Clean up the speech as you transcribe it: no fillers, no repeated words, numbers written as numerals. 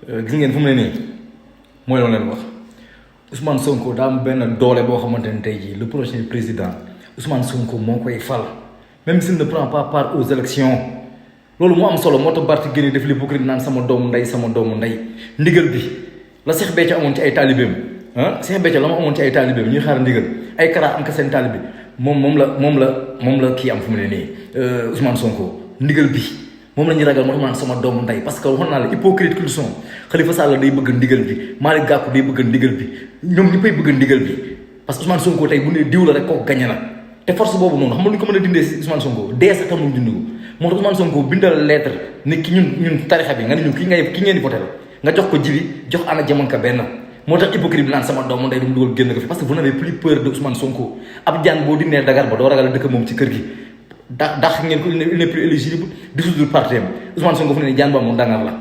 gis ngeen fu mu ne nii mooy loolu leen wax Ousmane Sonko daa am benn doole boo xamante ne tey jii le prochain président Ousmane Sonko moo koy fal même s'il ne prend pas part aux élections loolu moo am solo moo tax Barth génne def l'hypocrite naan sama doomu ndey ndigal bi la Cheikh Béthio amoon ci ay taalibeem Cheikh Béthio la ma amoon ci ay taalibeem ñuy xaar ndigal ay kara am ka seen taalibe moom la kii am fu mu ne nii Ousmane Sonko ndigal bi moom la ñuy ragal moo tax naan sama doomu ndey parce que waxoon naa la hypocrite qu'ils sont Khalifa Sall day bëgg ndigal bi Malick Gakou day bëgg ndigal bi ñoom ñëppay bëgg ndigal bi parce que Ousmane Sonko tey bu ne diw la rek kooku gañe na te force boobu noonu xam nga lu ñu ko mën a dindee si Ousmane Sonko dee sax tamul dindi ko moo tax Ousmane Sonko bindal lettre ne ki ñun tarixa bi nga ne ñu ki ngeen di voté nga jox ko jibi jox ana jamanka benn moo tax hypocrite bi naan sama doomu ndey du mu dugal génn ko fi parce que vous n'avez plus peur de Ousmane Sonko ab jaan boo dindee dagar ba doo ragal dëkk moom ci kër gi dax ngeen ko il n'est plus éligible dissoudre parti am Ousmane Sonko fu ne ni jaan ba moom dangar la